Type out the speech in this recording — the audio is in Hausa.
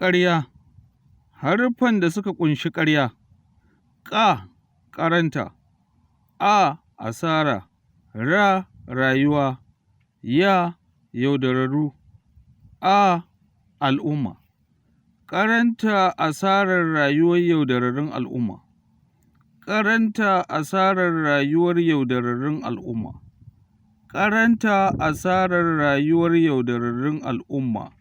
Ƙarya. Haruffan da suka ƙunshi ƙarya: Ƙ ƙaranta, A asara, R rayuwa, Y yaudararru, A al'umma. Ƙaranta asarar rayuwar yaudararrun al'umma. Ƙaranta asarar rayuwar yaudararrun al'umma. Ƙaranta asarar rayuwar yaudararrun al'umma.